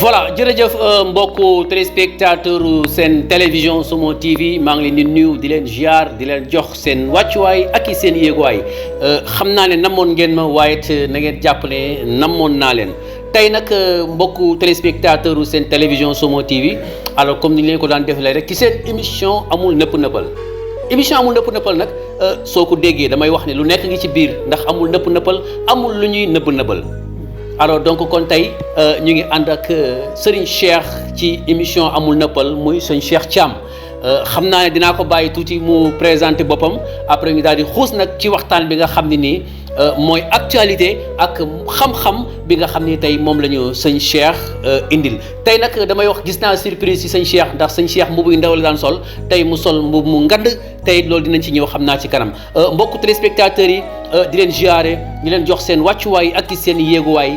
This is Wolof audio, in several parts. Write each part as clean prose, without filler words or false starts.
voilà jërëjëf mbokku téléspectateur seen télévision Somo TV maa ngi leen di nuyu di leen ziar di leen jox seen wàccuwaay ak i seen yéeguwaay xam naa ne namoon ngeen ma waaye it na ngeen jàpp ne namoon naa leen tey nag mbokku téléspectateur seen télévision Somo TV alors comme ni ñu leen ko daan defalee rek ci seen émission amul nëpp nëppal émission amul nëpp nëppal nag soo ko déggee damay wax ne lu nekk ngi ci biir ndax amul nëpp nëppal amul lu ñuy nëbb nëbbal alors donc kon tey ñu ngi ànd ak Serigne Cheikh ci émission amul nëppal muy Serigne Cheikh Thiam xam naa ne dinaa ko bàyyi tuuti mu présenter boppam après ñu daal di xuus nag ci waxtaan bi nga xam ne nii mooy actualité ak xam-xam bi nga xam ni tey moom la ñu sëñ Cheikh indil tey nag damay wax gis naa surprise ci sëñ Cheikh ndax sëñ Cheikh mbubu yu ndaw la daan sol tey mu sol mbubu mu ngand tey loolu dinañ ci ñëw xam naa ci kanam mbokku téléspectateurs yi di leen ziare di leen jox seen wàccuwaay ak seen yéeguwaay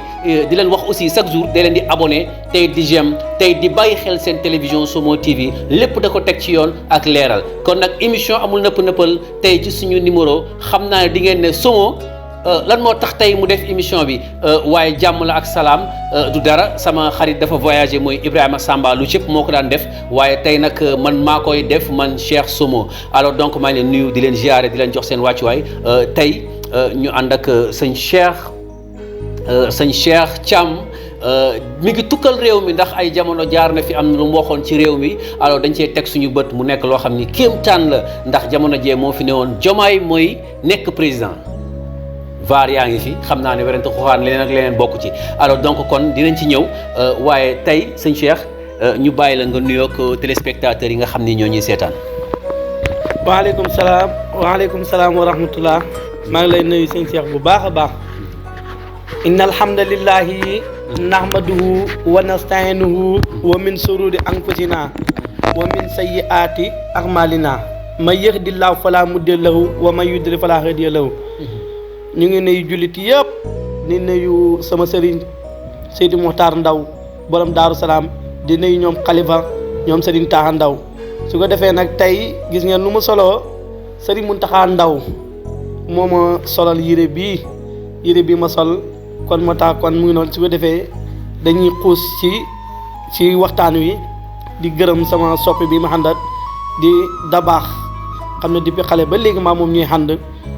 di leen wax aussi chaque jour da leen di abonné tey di j'aime tey di bàyyi xel seen télévision Somo TV lépp da ko teg ci yoon ak leeral kon nag émission amul nëpp nëppal tey ci suñu numéro xam naa ne di ngeen ne Somo lan moo tax tey mu def émission bi waaye jàmm la ak salaam du dara sama xarit dafa voyagé mooy Ibrahima Samba lu cëpp moo ko daan def waaye tey nag man maa koy def man Cheikh Somo alors donc maa ngi leen nuyu di leen ziare di leen jox seen wàccuwaay tey ñu ànd ak sëñ Cheikh Thiam mi ngi tukkal réew mi ndax ay jamono jaar na fi am lu mu waxoon ci réew mi alors dañ cee teg suñu bët mu nekk loo xam ni kéemtaan la ndax jamono jee moo fi ne woon Diomaye mooy nekk président vaar yaa ngi fi xam naa ne werante xuxaan leneen ak leneen bokk ci alors donc kon dinañ ci ñëw waaye tey sëñ Cheikh ñu bàyyi la nga nuyoog téléspectateurs yi nga xam ni ñoo ñuy seetaan. waaleykum salaam wa rahmatullah maa ngi lay nuyu sëñ Cheikh bu baax a baax inna alhamdulillahi nahmaduhu wa nasta'inuhu wa min sururi anfusina wa min sayyiati a'malina man yahdillahu fala mudilla lahu wa man yudlil fala hadiya lahu ñu ngi nuyu jullit yëpp di nuyu sama sëriñ Seydi Muxtaar Ndaw borom Daaru Salaam di nuyu ñoom Khalifa ñoom Sëriñ Taha Ndaw su ko defee nag tey gis ngeen nu mu soloo Sëriñ Muntaxa Ndaw moo ma solal yére bii ma sol kon moo tax kon mu ngi noonu su ko defee dañuy xuus ci waxtaan wi di gërëm sama soppi bi ma xàndat di dabaax xam ne depuis xale ba léegi maa moom ñuy xànd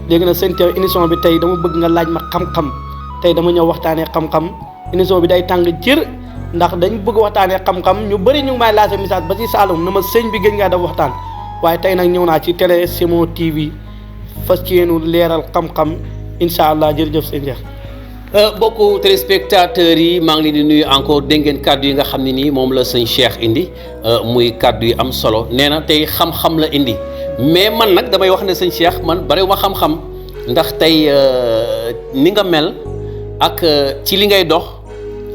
léegi nag seen émission bi tey dama bëgg nga laaj ma xam-xam tey dama ñëw waxtaanee xam-xam émission bi day tàng jër ndax dañ bëgg waxtaanee xam-xam ñu bëri ñu ngi may laajte message ba ci Saloum na ma sëñ bi gën ngaa def waxtaan waaye tey nag ñëw naa ci télé Somo TV fas ci yéenu leeral xam-xam incha allah jërëjëf sëñ Cheikh. mbokku téléspectateurs yi maa ngi leen di nuyu encore dégg ngeen kàddu yi nga xam ne nii moom la sëñ Cheikh indi muy kàddu yi am solo nee na tey xam-xam la indi. mais man nag damay wax ne sëñ Cheikh man bariwuma xam-xam ndax tey ni nga mel ak ci li ngay dox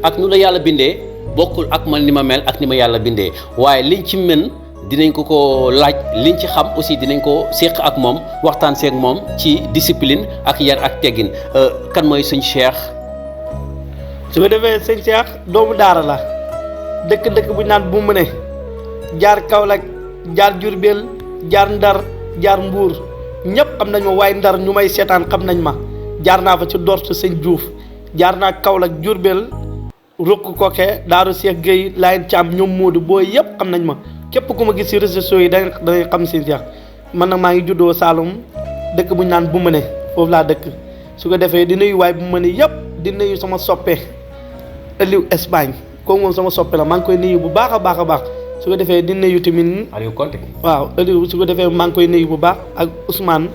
ak nu la yàlla bindee bokkul ak man ni ma mel ak ni ma yàlla bindee waaye liñ ci mën dinañ ko laaj liñ ci xam aussi dinañ ko séq ak moom waxtaan seeg moom ci discipline ak yar ak teggin kan mooy sëñ Cheikh. su ko defee sëñ Cheikh doomu daara la dëkk bu ñu naan bu mu ne jaar Kaolack jaar Diourbel jaar Ndar jaar Mbuur ñëpp xam nañ ma waaye Ndar ñu may seetaan xam nañ ma jaar naa fa ci dortu sëñ Diouf jaar naa Kaolack Diourbel Rukk Koke Daaru Cheikh Gueye Layen Thiam ñoom Moodu booy yëpp xam nañ ma képp ku ma gis ci réseaux sociaux yi dangay xam sëñ Cheikh man nag maa ngi juddoo Saloum dëkk bu ñu naan bu mu ne foofu laa dëkk su ko defee di nuyu waaye bu mu ne yëpp di nuyu sama soppe Aliou Espagne kooku moom sama soppe la maa ngi koy nuyu bu baax a baax a baax su ko defee di nuyu tamit Aliou Konté waaw Aliou su ko defee maa ngi koy nuyu bu baax ak Ousmane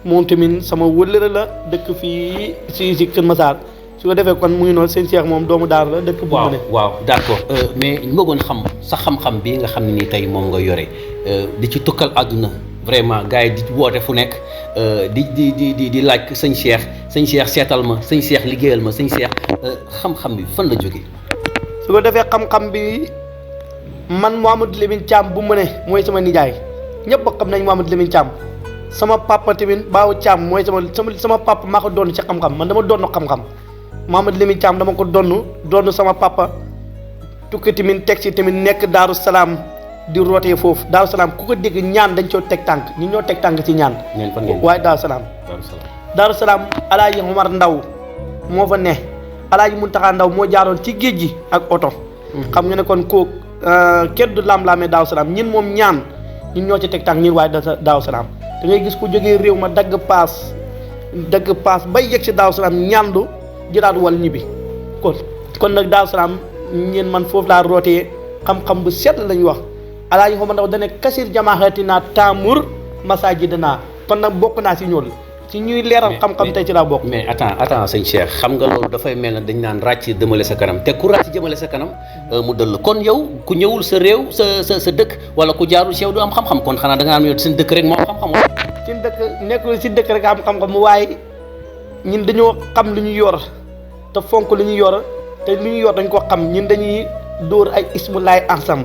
moom tamit sama wëllëre la dëkk fii si Kër Massar su ko defee kon mu ngi noonu sëñ Cheikh moom doomu daara la dëkk bu mu ne waaw d'accord mais ñu bëggoon xam sa xam-xam bii nga xam ne nii tey moom nga yore di ci tukkal àdduna vraiment gars yi di woote fu nekk di laaj sëñ Cheikh seetal ma sëñ Cheikh liggéeyal ma sëñ Cheikh xam-xam bi fan la jógee. su ko defee xam-xam bi man Mouhamadou Lamine Thiam bu mu ne mooy sama nijaay ñëpp xam nañ Mouhamadou Lamine Thiam sama papa tamit Baawu Thiam mooy sama papa maa ko doon ci xam-xam man dama doon xam-xam Mouhamadou Lamine Thiam dama ko doon sama papa tukki tamit teg ci tamit nekk Daaru Salaam di rootee foofu Daaru Salaam ku ko dégg ñaan dañ coo teg tànk ñi ñoo teg tànk ci ñaan. waaye Daaru Salaam Daaru Salaam Alaaji Omar Ndaw moo fa ne Alaaji Muntaxa Ndaw moo jaaroon ci géej gi ak oto xam nga ne kon kooku kenn du lam-laamee Daaru Salaam ñin moom ñaan ñun ñoo ci teg tànk ñun waaye Daaru Salaam da ngay gis ku jógee réew ma dagg paas bay yegg si Daaru Salaam ñaandu jëlaat wal ñibbi kon nag Daaru Salaam ñeen man foofu laa rootee xam-xam bu set lañ wax Alaaji Omar Ndaw dane kasir jamaahatina taamur masajidina kon nag bokk naa si ñool ci ñuy leeral xam-xam tey ci laa bokk. mais attends sëñ Cheikh xam nga loolu dafay mel ne dañ naan ràcc dëmale sa kanam te ku ràcc jëmale sa kanam mu dëll kon yow ku ñëwul sa réew sa dëkk wala ku jaarul si yow du am xam-xam kon xanaa da nga am yow seen dëkk rek moo am xam-xam wala. seen dëkk nekkul si dëkk rek am xam-xam waaye ñun dañoo xam lu ñu yor te fonk lu ñu yor te lu ñu yor dañ ko xam ñun dañuy dóor ay ismulaay ansam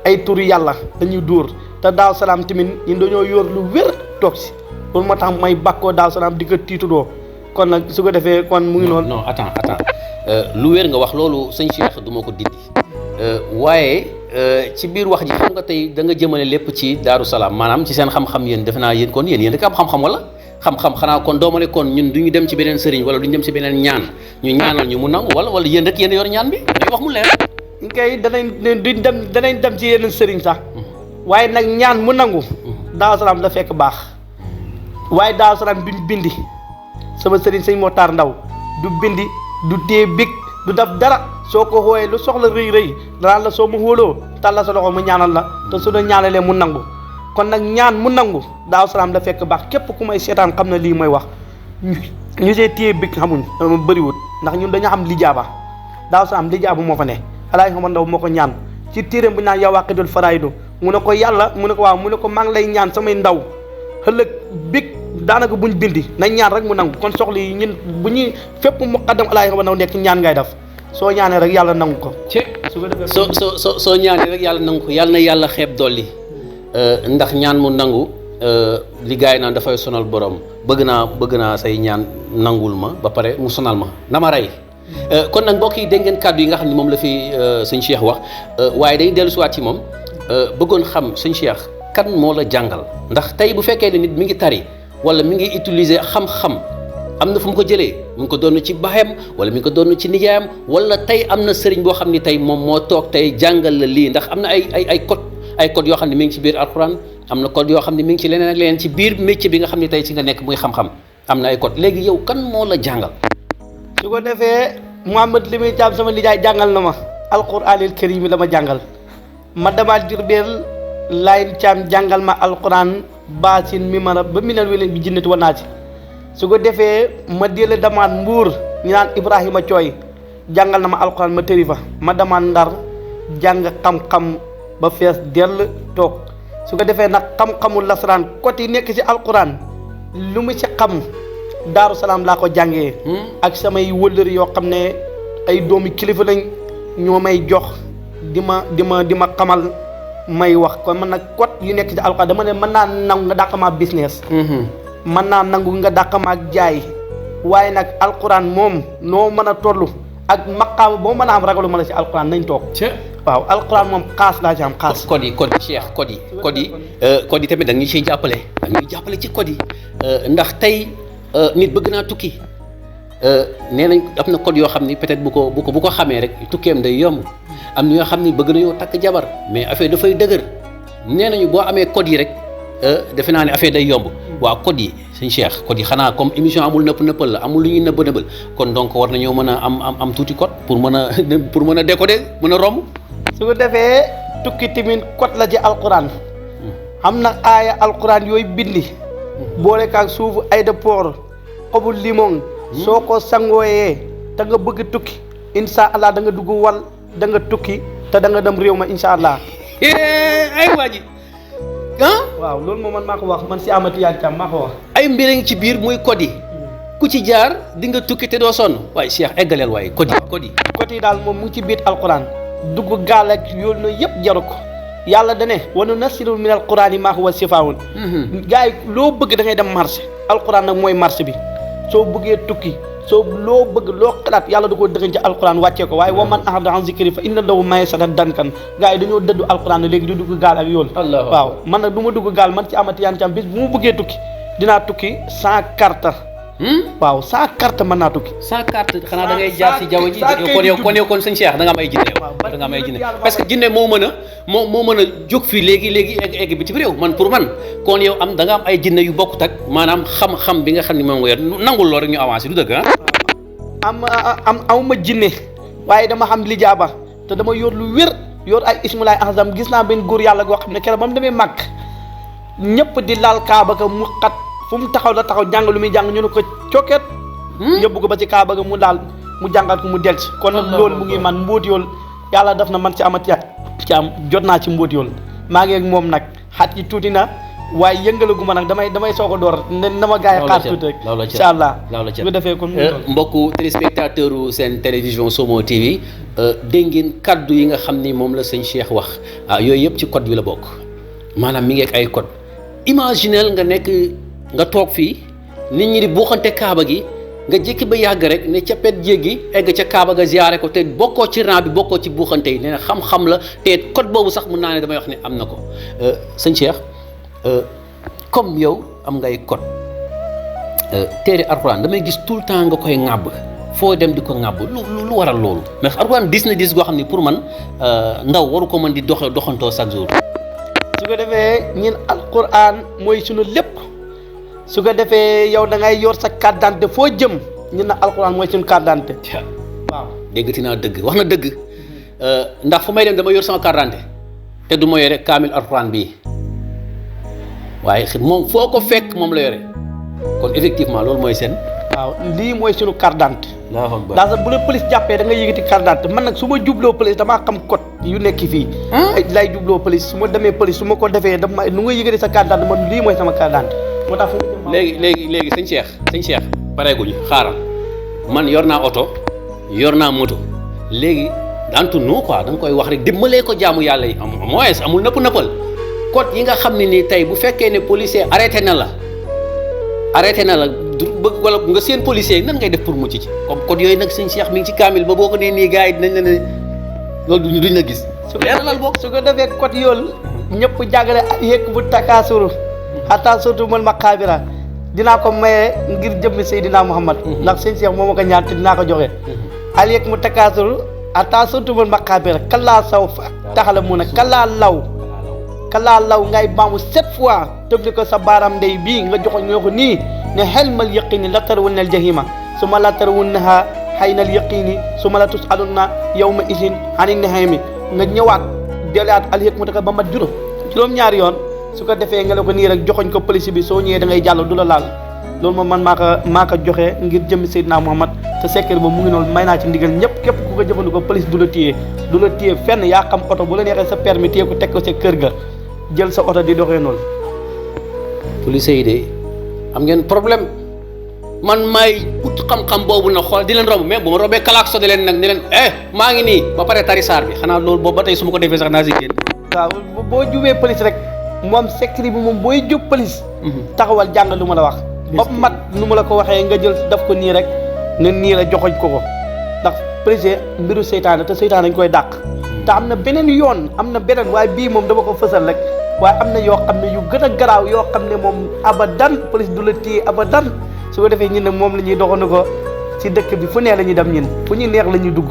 ay turu yàlla dañuy dóor te Daaru Salaam tamit ñun dañoo yor lu wér toog si. loolu moo tax may bàkkoo Daaru Salaam di ko tiitudoo kon nag su ko defee kon mu ngi noonu. non attends lu wér nga wax loolu sëñ Cheikh du ma ko dindi waaye ci biir wax ji xam nga tey da nga jëmale lépp ci Daaru Salaam maanaam ci seen xam-xam yéen defe naa yéen kon yéen rek am xam-xam wala xam-xam xanaa kon dooma ne kon ñun du ñu dem ci beneen sëriñ wala du ñu dem ci beneen ñaan ñu ñaanal ñu mu nangu wala yéen rek yéen yor ñaan bi dañuy wax mu leer. kay danañ dem ci yeneen sëriñ sax waaye nag ñaan mu nangu Daaru Salaam la fekk baax. waaye Daaru Salaam duñ bindi sama sëriñ sëñ Motaar Ndaw du bindi du tee big du def dara soo ko xooyee lu soxla rëy danaan la soo mu xóoloo tàlla sa loxo mu ñaanal la te su la ñaanalee mu nangu kon nag ñaan mu nangu Daaru Salaam la fekk baax képp ku may seetaan xam na lii mooy wax ñu see téye big xamuñ bëriwut ndax ñun dañu xam lijaaba Daaru Salaam lijaaba moo fa ne Alaaji Omar Ndaw moo ko ñaan ci téeréem bu ñu naan yaa waqidul faraydu mu ne ko yàlla mu ne ko waaw mu ne ko maa ngi lay ñaan samay ndaw ëllëg big daanaka buñ bindi nañ ñaan rek mu nangu kon soxla yi ñun bu ñuy fépp muqaddam Alaaji Omar Ndaw nekk ñaan ngay def soo ñaanee rek yàlla nangu ko. su ko defee soo ñaanee rek yàlla nangu ko yàlla na yàlla xeeb dolli ndax ñaan mu nangu li gaay naan dafay sonal borom bëgg naa say ñaan nangul ma ba pare mu sonal ma na ma rey. kon nag mbokk yi dégg ngeen kàddu yi nga xam ne moom la fi sëñ Cheikh wax waaye day dellu siwaat ci moom bëggoon xam sëñ Cheikh kan moo la jàngal ndax tey bu fekkee ne nit mi ngi tari wala mi ngi utiliser xam-xam am na fu mu ko jëlee mu ngi ko doon ci baayam wala mi ngi ko doon ci nijaayam wala tey am na sëriñ boo xam ne tey moom moo toog tey jàngal la lii ndax am na ay code yoo xam ne mi ngi ci biir alxuraan am na code yoo xam ne mi ngi ci leneen ak leneen ci biir métier bi nga xam ne tey ci nga nekk muy xam-xam am na ay code léegi yow kan moo la jàngal. su ko defee Mouhamed li muy jaam sama nijaay jàngal na ma alquranil karim la ma jàngal ma demaat Jurbel Layin Caam jàngal ma alquran baasin mi mara ba mi neen wi leen bi jinnati wa naa ci su ko defee ma déela demaat Mbuur ñu naan Ibrahima Cooy jàngal na ma alquran ma tëri fa ma demaat Ndar jàng xam-xam ba fees dell toog su ko defee nag xam-xamul lasaraan côté yi nekk ci alquran lu mu ci xam Daaru Salaam laa ko jàngee ak samay wëllëri yoo xam ne ay doomi kilifa lañ ñoo may jox di ma xamal may wax kon man nag code yu nekk ci alxuraan dama ne mën naa nangu nga dàq ma business mën naa nangu nga dàq ma ak jaay waaye nag alxuraan moom noo mën a toll ak maqaama boo mën a am ragalu ma la ci alxuraan nañ toog waaw alxuraan moom xaas laa ci am xaas code yi Cheikh code yi tamit da nga ñu ciy jàppale da nga ñuy jàppale ci code yi ndax tey nit bëgg naa tukki nee nañ am na code yoo xam ni peut-être bu ko xamee rek tukkeem day yomb am na yoo xam ni bëgg nañoo takk jabar mais affaire dafay dëgër nee nañu boo amee code yi rek defe naa ne affaire day yomb waaw code yi sëñ Cheikh code yi xanaa comme émission amul nëppal la amul lu ñuy nëbbal kon donc war nañoo mën a am tuuti code pour mën a décoder mën a romb. su ko defee tukki tamit code la ci alquran am na aaya alquran yooyu bindi boole kaag suufu aéroport xobu limon soo ko sangooyee te nga bëgg tukki incha allah da nga dugg wal da nga tukki te da nga dem réew ma incha allah. ay waa ji waaw loolu moom man maa ko wax man si Amady Yane Thiam maa ko wax. ay mbir ngi ci biir muy code yi ku ci jaar di nga tukki te doo sonn waaye Cheikh eggaleel waaye code yi daal moom mu ngi ci biir alquran dugg gaal ak yoolu na yëpp jaru ko yàlla da ne wa nunazzilu min alqurani maa huwa shifaa'un gars yi loo bëgg da ngay dem marché alquran nag mooy marché bi soo bëggee tukki soo loo bëgg loo xalaat yàlla da koo dëgëñ ci alquran wàccee ko waaye wa man a'rada an zikri fa inna lahu ma'ishatan dankan gars yi dañoo dëddu alquran léegi di dugg gaal ak yool waaw man nag du ma dugg gaal man ci Amady Yane Thiam bis bu mu bëggee tukki dinaa tukki sans carte waaw sans carte mën naa tukki. sans carte xanaa da ngay jaar si jaww ji kon yow kon sëñ Cheikh da nga am ay jinne yow da nga am ay jinne parce que jinne moo mën a jóg fii léegi egg bi ci réew man pour man kon yow da nga am ay jinne yu bokkut ak maanaam xam-xam bi nga xam ne moom nga yor nangul lool rek ñu avancé du dëgg amuma jinne waaye dama xam lijaaba te dama yor lu wér yor ay ismulaay azam gis naa benn góor yàlla goo xam ne keroog ba mu demee màgg ñëpp di laal kaaba ga mu xat fu mu taxaw la taxaw jàng lu muy jàng ñu ne ko cokkeet yóbbu ko ba ci kaaba ga mu daal mu jàngal ko mu delsi kon nag loolu mu ngi man mbóoti yool yàlla def na man ci amati ci am jot naa ci mbóoti yool maa ngi ak moom nag xat yi tuuti na waaye yëngalagu ma nag damay soog a door ne na ma gars yi xaar tuuti rek incha allah su ko defee kon mbokku téléspectateur u seen télévision Somo TV dégg ngeen kaddu yi nga xam ni moom la sëñ Cheikh wax yooyu yëpp ci code bi la bokk maanaam mi ngi ak ay code imaginel nga toog fii nit ñi di buuxante kaaba gi nga jékki ba yàgg rek ne ca pet jéggi egg ca kaaba ga ziyaare ko te bokkoo ci rang bi bokkoo ci buuxante yi nee na xam-xam la te code boobu sax mën naa ne damay wax ne am na ko sëñ Cheikh comme yow am ngay code téere Alxuraan damay gis tout le temps nga koy ŋàbb foo dem di ko ŋàbb lu waral loolu mais Alxuraan dis goo xam ne pour man ndaw waru ko mën di doxantoo chaque jour. su ko defee ñun Alxuraan mooy sunu lépp. su ko defee yow da ngay yor sa carte d'identité foo jëm ñu ne alxuraan mooy suñu carte d'identité waaw déggati naa dëgg wax na dëgg ndax fu may dem dama yor sama carte d'identité te du ma yore kaamil alxuraan bii waaye moom foo ko fekk moom la yore kon effectivement loolu mooy seen waaw lii mooy suñu carte d'identité ndax bu la police jàppee da nga yëgati carte d'identité man nag su ma jubloo police damaa xam code yu nekk fii lay jubloo police su ma demee police su ma ko defee dama nu nga yëgati sa carte d'identité man lii mooy sama carte d'identité moo tax léegi sëñ Cheikh pareeguñu xaaral man yor naa oto yor naa moto léegi entre nous quoi da nga koy wax rek dimbalee ko jaamu yàlla yi moins amul nëppal code yi nga xam ne nii tey bu fekkee ne policier arrêté na la bëgg wala nga seen policier yi nan ngay def pour mucc ci comme code yooyu nag sëñ Cheikh mi ngi ci kaamil ba boo ko nee nii gars yi dinañ la ne loolu duñ la gis su ko defee code yoolu ñëpp jàngale yëkk bu takaasuru xataa surtout man maqaabira dinaa ko maye ngir jëmmi Seydina Muhammad ndax sëñ Cheikh moo ma ko ñaan te dinaa ko joxe al yëkk mu takaasuru xataa surtout man maqaabira kallaa saw fa taxala mun a kallaa law ngay baamu 7 fois tëbli ko sa baaraam ndey bii nga joxoñ ñoo ko nii ne xelmal yaqini la tarawunna al jahima su ma la tarawunnaha xaynal yaqini su ma la tusalunna yawma isin ani nahimi nga ñëwaat delaat al yëkk mu taka ba mat juróom-ñaari yoon su ko defee nga la ko nii rek joxoñ ko police bi soo ñëwee da ngay jàll du la laal loolu moom man maa ko joxe ngir jëmmi Seydina Muhammad te secret ba mu ngi noonu may naa ci ndigal ñëpp képp ku ko jëfandikoo police du la téye fenn yaa xam oto bu la neexee sa permis téye ko teg ko sa kër ga jël sa oto di doxee noonu. police yi de am ngeen problème man maay ut xam-xam boobu na xool di leen romb mais bu ma rombee kalaak de leen nag ne leen maa ngi nii ba pare tari saar bi xanaa loolu boobu ba tey su ma ko defee sax naa si génn. waaw boo jubee police rek. moom secret bi moom booy jub police taxawal jàng lu ma la wax ba mat nu ma la ko waxee nga jël daf ko nii rek ne nii la joxoñ ko ndax police mbiru seytaane te seytaane dañ koy dàq te am na beneen yoon waaye bii moom dama ko fësal rek waaye am na yoo xam ne yu gën a garaaw yoo xam ne moom abadan police du la téye abadan su ko defee ñun ne moom la ñuy doxandu ko ci dëkk bi fu neex la ñuy dem ñun fu ñu neex la ñuy dugg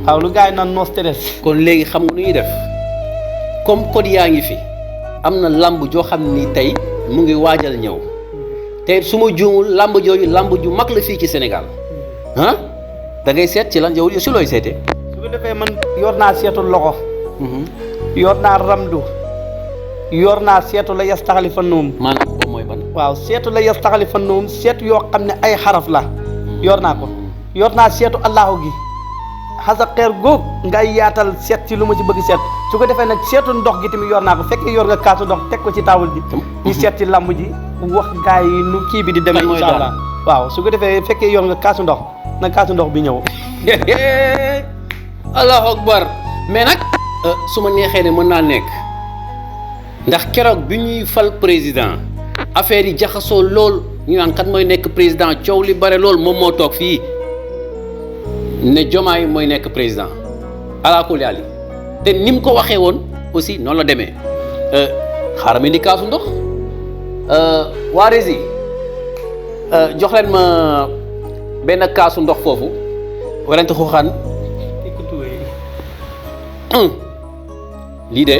waaw lu gars yi naan no stress. kon léegi xam nga nu ñuy def comme code yaa ngi fi am na lamb joo xam ni tey mu ngi waajal ñëw te su ma juumul lamb jooju lamb ju mag la fii ci Sénégal da ngay seet ci lan yow si looy seetee. su ko defee man yor naa seetu loxo. yor naa ramdu. yor naa seetu la yastaxali fa nuum. maanaam boobu mooy ban. waaw seetu la yastaxali fa nuum seetu yoo xam ne ay xaraf la. yor naa ko yor naa seetu allahu gi. xasa xeer góog ngay yaatal seet ci lu ma ci bëgg seet su ko defee nag seetu ndox gi tamit yor naa ko fekkee yor nga kaasu ndox teg ko ci taawul ji ñu seet ci lamb ji wax gaa yi nu kii bi di demee incha allah waaw su ko defee fekkee yor nga kaasu ndox na kaasu ndox bi ñëw allahu akbar mais nag su ma neexee ne mën naa nekk ndax keroog bi ñuy fal président affaire yi jaxasoo lool ñu naan kat mooy nekk président coow li bare lool moom moo toog fii ne Diomaye mooy nekk président alaakulli àlli te ni mu ko waxee woon aussi noonu la demee xaaral ma indi kaasu ndox waa Rési jox leen ma benn kaasu ndox foofu werante xuuxaan lii de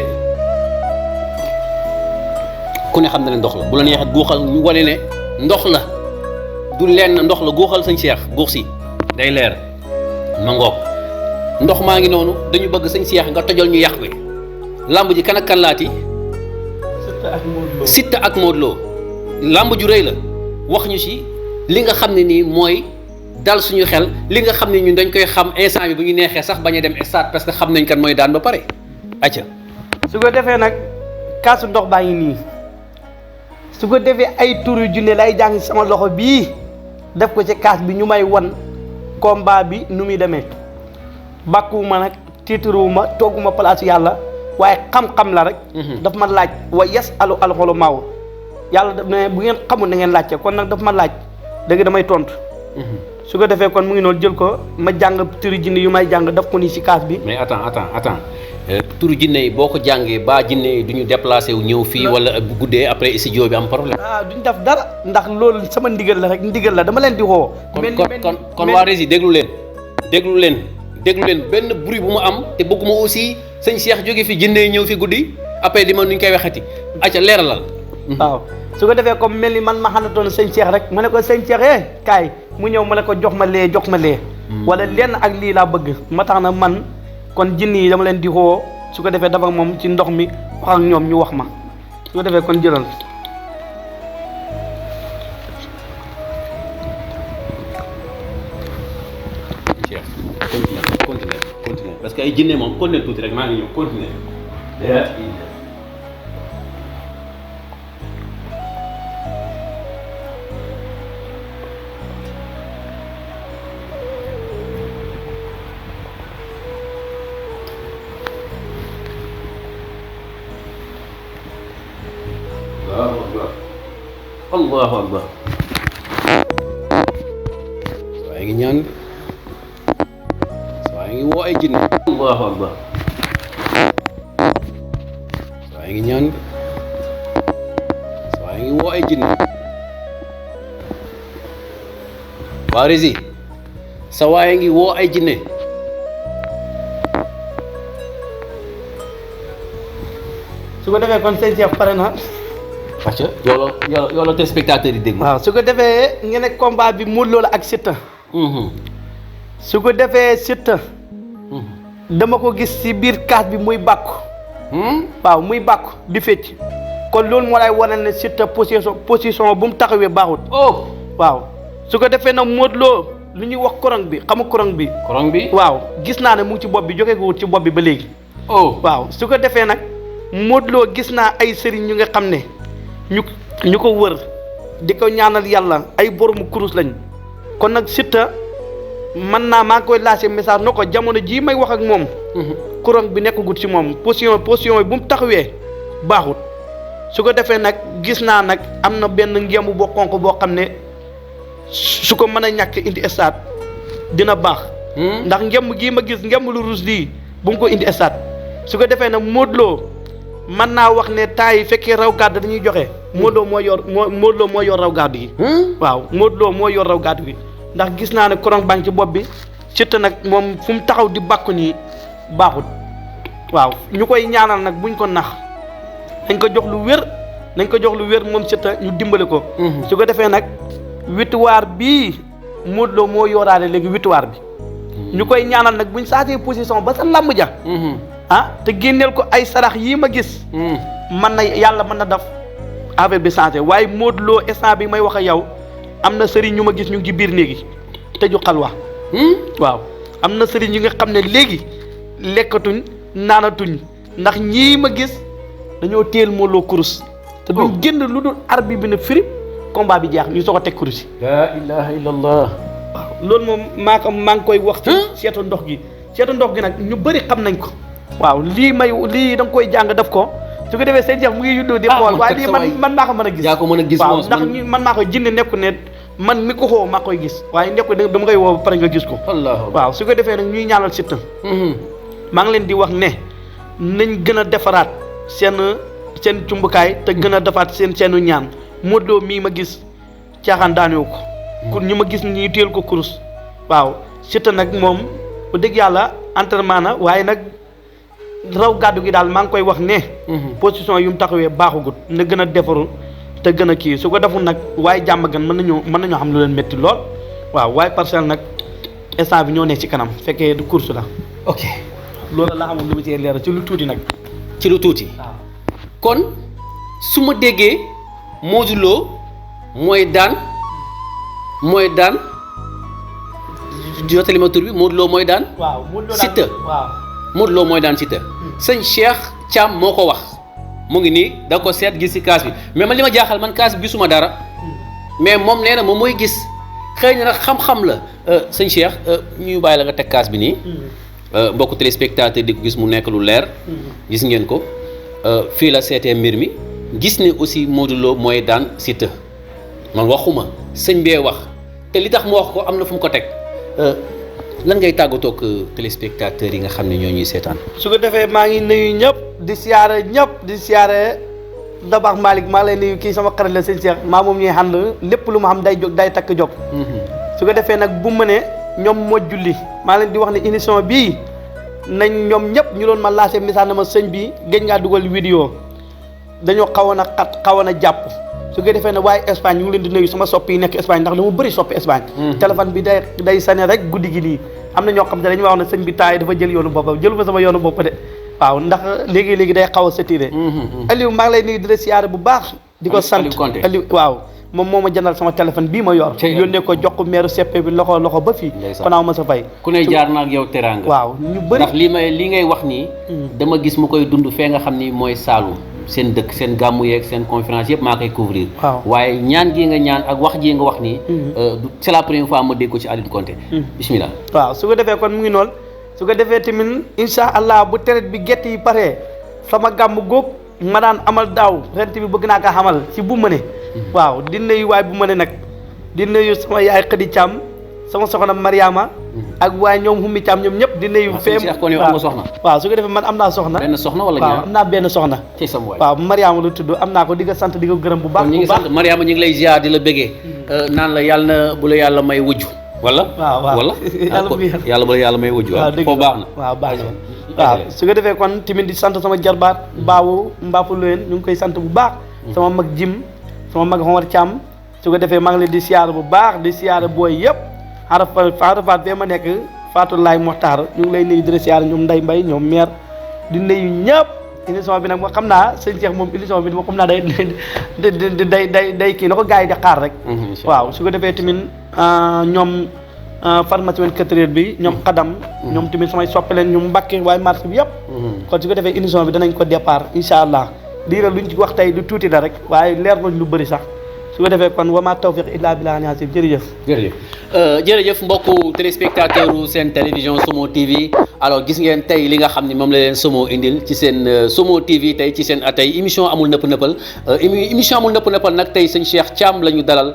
ku ne xam na ne ndox la bu la neexee guuxal ñu wane ne ndox la du lenn ndox la guuxal sëñ Cheikh guux si day leer ma ngoog ndox maa ngi noonu dañu bëgg sëñ Cheikh nga tojal ñu yàq wi làmb ji kan ak kan laati Siteu ak Modou Lo làmb ju rëy la wax ñu si li nga xam ne nii mooy dal suñu xel li nga xam ne ñun dañ koy xam instant bi bu ñu neexee sax bañ a dem stade parce que xam nañ kan mooy daan ba pare acca su ko defee nag kaasu ndox baa ngi nii su ko defee ay turu junne lay jàng sama loxo bii def ko ci kaas bi ñu may wan combat bi nu muy demee bàkkuwuma nag tiitaruwuma tooguma place yàlla waaye xam-xam la rek daf ma laaj wa yes alu alxolu maaw yàlla daf ne bu ngeen xamul na ngeen laajte kon nag daf ma laaj dëgg damay tontu su ko defee kon mu ngi noonu jël ko ma jàng turu jinne yu may jàng daf ko nii si kaas bi mais attends turu jinne yi boo ko jàngee ba jinne yi du ñu déplacé wu ñëw fii wala bu guddee après studio bi am problème duñ def dara ndax loolu sama ndigal la rek ndigal la dama leen di woo kon waa Rési déglu leen benn bruit bu mu am te bëgguma aussi sëñ Cheikh jóge fi jinne yi ñëw fi guddi après di ma nuñ koy waxati acca leeralal waaw su ko defee comme mel ni man ma xamatoon sëñ Cheikh rek ma ne ko sëñ Cheikh kaay mu ñëw ma ne ko jox ma lee wala lenn ak lii laa bëgg ma tax na man kon jinne yi dama leen di woo su ko defee dafa moom ci ndox mi wax ak ñoom ñu wax ma su ko defee kon jëlal continuer parce que ay jinne moom continuer tuuti rek maa ngi ñëw continuer Allahu akbar waaye ngi ñaan waaye ngi woo ay jinne Allahu akbar waaye ngi ñaan waaye ngi woo ay jinne waa Rési sa waaye ngi woo ay jinne su ko defee kon sëñ Cheikh pare na parce que yow la téléspectateur yi dégg. waaw su ko defee ngeen ne combat bi Modou Lo la ak Siteu. su ko defee Siteu. dama ko gis ci biir kaas bi muy bàkku. waaw muy bàkku di fecc. kon loolu moo lay wane ne Siteu position bu mu taxawee baaxut. waaw su ko defee nag Modou Lo lu ñuy wax korong bi xamu korong bi. korong bi waaw gis naa ne mu ngi ci bopp bi jóge ko ci bopp bi ba léegi. waaw su ko defee nag Modou Lo gis naa ay sëriñ ñu nga xam ne. ñu ko wër di ko ñaanal yàlla ay boromu kurus lañ kon nag Siteu man naa maa ngi koy lancé message na ko jamono jii may wax ak moom couronne bi nekkagut ci moom position yi bu mu taxawee baaxut su ko defee nag gis naa nag am na benn ngemb boo xonq boo xam ne su ko mën a ñàkk indi stade dina baax ndax ngemb gii ma gis ngemb lu ruus lii bu mu ko indi stade su ko defee nag Modou Lo mën naa wax ne temps yi fekkee raw gàddu dañuy joxe Modou Lo moo yor raw gàddu yi waaw Modou Lo moo yor raw gàddu gi ndax gis naa ne korong baa ngi ci bopp bi Siteu nag moom fu mu taxaw di bàkku nii baaxut waaw ñu koy ñaanal nag buñ ko nax nañ ko jox lu wér moom Siteu ñu dimbale ko su ko defee nag victoire bii Modou Lo moo yoraale léegi victoire bi ñu koy ñaanal nag buñ saatee position ba sa làmb ja te génneel ko ay sarax yii ma gis man na yàlla mën na def affaire bi changé waaye Modou Lo instant bi may wax ak yow am na sëriñ ñu ma gis ñu ngi ci biir néegi tëju xalwa waaw am na sëriñ yi nga xam ne léegi lekkatuñ naanatuñ ndax ñii ma gis dañoo téel Modou Lo kurus te duñ génn lu dul arbi bi ne firip combat bi jeex ñu soog a teg kurus yi la ilaha illallah waaw loolu moom maa ngi koy wax ci seetu ndox gi nag ñu bëri xam nañ ko waaw lii da nga koy jàng def ko su ko defee seen jeex mu ngi yuddoo di xool waaye lii man maa ko mën a gis yaa ko mën a gis waaw ndax man maa koy jinne nekku ne man mi ko xoo maa koy gis waaye nekku dama koy woo ba pare nga gis ko waaw su ko defee nag ñuy ñaanal Siteu maa ngi leen di wax ne nañ gën a defaraat seen cumbukaay te gën a defaat seenu ñaan Modou Lo mii ma gis caaxaan daanewu ko. kon ñu ma gis ñi téel ko kurus. waaw Siteu nag moom bu dëgg yàlla entraînement na waaye nag raw gàddu gi daal maa ngi koy wax ne. position yu mu taxawee baaxagut na gën a defaru te gën a kii su ko deful nag waaye jàmm gan mën nañoo xam lu leen métti lool waaw waaye Parcelles nag instant bi ñoo ne ci kanam fekkee du course la. ok loolu la xamul lu ma cee leeral ci lu tuuti nag. ci lu tuuti. kon su ma déggee Modou Lo mooy daan jotali ma tur bi Modou Lo mooy daan. waaw Modou Lo Siteu waaw Modou Lo mooy daan Siteu. sëñ Cheikh Thiam moo ko wax mu ngi nii da ko seet gis ci kaas bi mais man li ma jaaxal man kaas bi gisuma dara mais moom nee na moom mooy gis xëy na nag xam-xam la sëñ Cheikh ñu bàyyi la nga teg kaas bi nii. mbokku téléspectateur di ko gis mu nekk lu leer. gis ngeen ko fii la seetee mbir mi gis ne aussi Modou Lo mooy daan Siteu man waxuma sëñ bee wax te li tax mu wax ko am na fu mu ko teg lan ngay tàggatoo ak téléspectateurs yi nga xam ne ñoo ñuy seetaan. su ko defee maa ngi nuyu ñëpp di siyaare Dabax Malick maa lay nuyu kii sama xarit la sëñ Cheikh maa moom ñuy ànd lépp lu ma xam day jóg day takk jóg. su ko defee nag bu ma ne ñoom moo julli maa leen di wax ne émission bii nañ ñoom ñëpp ñu doon ma laajte message na ma sëñ bi gëj ngaa dugal vidéo dañoo xawoon a xat xawoon a jàpp su ko defee ne waaye Espagne ñu ngi leen di nuyu sama soppi yi nekk Espagne ndax dama bëri soppi Espagne. téléphone bi day sane rek guddi gi nii am na ñoo xam te dañuy wax ne sëñ bi taay dafa jël yoonu boppam jëlu ma sama yoonu bopp de waaw ndax léegi day xaw a saturé. Aliou maa ngi lay nuyu di la siyaare bu baax. di ko sant Aliou waaw. moom moo ma jëndal sama téléphone bii ma yor. yónnee ko jox ko meeru seppe bi loxo ba fii. kon aw ma sa fay. ku ne jaar na ak yow teraanga. waaw ñu bëri ndax li ngay wax nii. dama gis mu koy dund fee nga xam ni mooy Saloum. seen dëkk seen gàmmu yeeg seen conférence yëpp maa koy couvrir. waaw waaye ñaan gi nga ñaan ak wax ji nga wax nii. c'est la première fois ma dégg ko ci Aliou Konté. bismillah. waaw su ko defee kon mu ngi noonu su ko defee tamit incha allah bu traite bi gett yi paree sama gàmmu góob ma daan amal daaw ren bi bëgg naa ko xamal ci bu mëne waaw di nuyu waay bu mëne nag di nuyu sama yaay Khady Thiam sama soxna Mariama ak waaye ñoom Hummi Thiam ñoom ñëpp di nuyu. feem waaw soxna. waaw su ko defee man am naa soxna. benn soxna wala ñaar waaw am naa benn soxna. ci sama waay waaw Mariama lu tudd am naa ko di nga sant di nga gërëm bu baax. ñu ngi sant Mariama ñu ngi lay ziar di la bëggee. naan la yàlla na bu la yàlla may wujju. wala waaw wala. yàlla bu la yàlla may wujju. waaw dëgg foo baax na. waaw baax na waaw su ko defee kon tamit di sant sama jarbaat baawu Mbaapu Loyen ñu ngi koy sant bu baax. sama mag Jim sama mag Omar Thiam su ko defee maa ngi leen di siyaare bu baax di siyaare booy yëpp Arafat bee ma nekk Fatou Laye Mokhtar ñu ngi lay nuyu di la siyaare ñoom Ndeye Mbaye ñoom maire di nuyu ñëpp émission bi nag moo xam naa sëñ Cheikh moom émission bi moo xam naa day kii na ko gars yi di xaar rek. waaw su ko defee tamit ñoom pharmacie 24 heures bi ñoom xadam ñoom tamit samay soppe leen ñoom Mbàkke waaye marché bi yëpp. kon su ko defee émission bi danañ ko départ incha allah lii la luñ ci wax tey du tuuti la rek waaye leer nañ lu bëri sax su ko defee kon wama tawfiq illa billah ñaasib jërëjëf mbokku téléspectateur u seen télévision Somo TV alors gis ngeen tey li nga xam ne moom la leen Somo indil ci seen Somo TV tey ci seen tey émission amul nëpp nëppal émission amul nëpp nëppal nag tey sëñ Cheikh Thiam la ñu dalal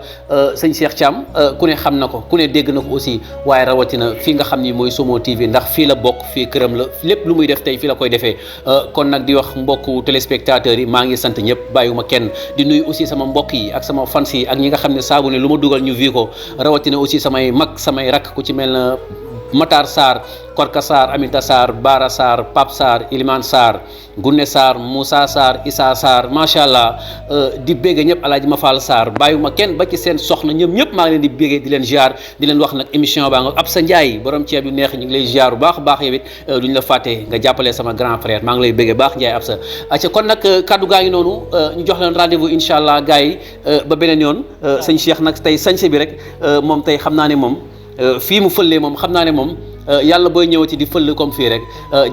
sëñ Cheikh Thiam ku ne xam na ko ku ne dégg na ko aussi waaye rawatina fii nga xam ni mooy Somo TV ndax fii la bokk fii këram la lépp lu muy def tey fii la koy defee kon nag di wax mbokku téléspectateurs yi maa ngi sant ñëpp bàyyiwuma kenn di nuyu aussi sama mbokk yi ak sama fans yi ak ñi nga xam ne saabu ne lu ma dugal ñu vi ko rawatina aussi samay mag samay rakk ku ci mel na Matar Sarr Korka Sarr Aminta Sarr Bara Sarr Pape Sarr Ilimane Sarr Gunne Sarr Moussa Sarr Issa Sarr macha allah di bégge ñëpp Alaaji Mafal Sarr bàyyuma kenn ba ci seen soxna ñoom ñëpp maa ngi leen di bégge di leen ziar di leen wax nag émission baa nga Absa Ndiaye borom ceeb yu neex ñu ngi lay ziar bu baax a baax yow it duñ la fàtte nga jàppale sama grand frère maa ngi lay bégge baax Ndiaye Absa acca kon nag kaddu gaa ngi noonu ñu jox leen rendez-vous incha allah gars yi ba beneen yoon sëñ Cheikh nag tey sañse bi rek moom tey xam naa ne moom fii mu fëllee moom xam naa ne moom yàlla booy ñëwati di fël comme fii rek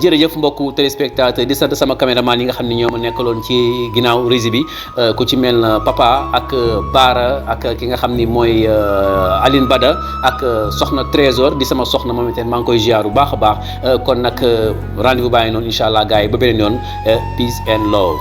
jërëjëf mbokku téléspectateur di sant sama caméraman yi nga xam ne ñoo ma nekkaloon ci ginnaaw régie bi ku ci mel na papa ak Baara ak ki nga xam ni mooy Aline Bada ak soxna Trésor di sama soxna moom itam maa ngi koy ziar bu baax a baax kon nag rendez-vous bàyyi noonu incha allah gars yi ba beneen yoon peace and love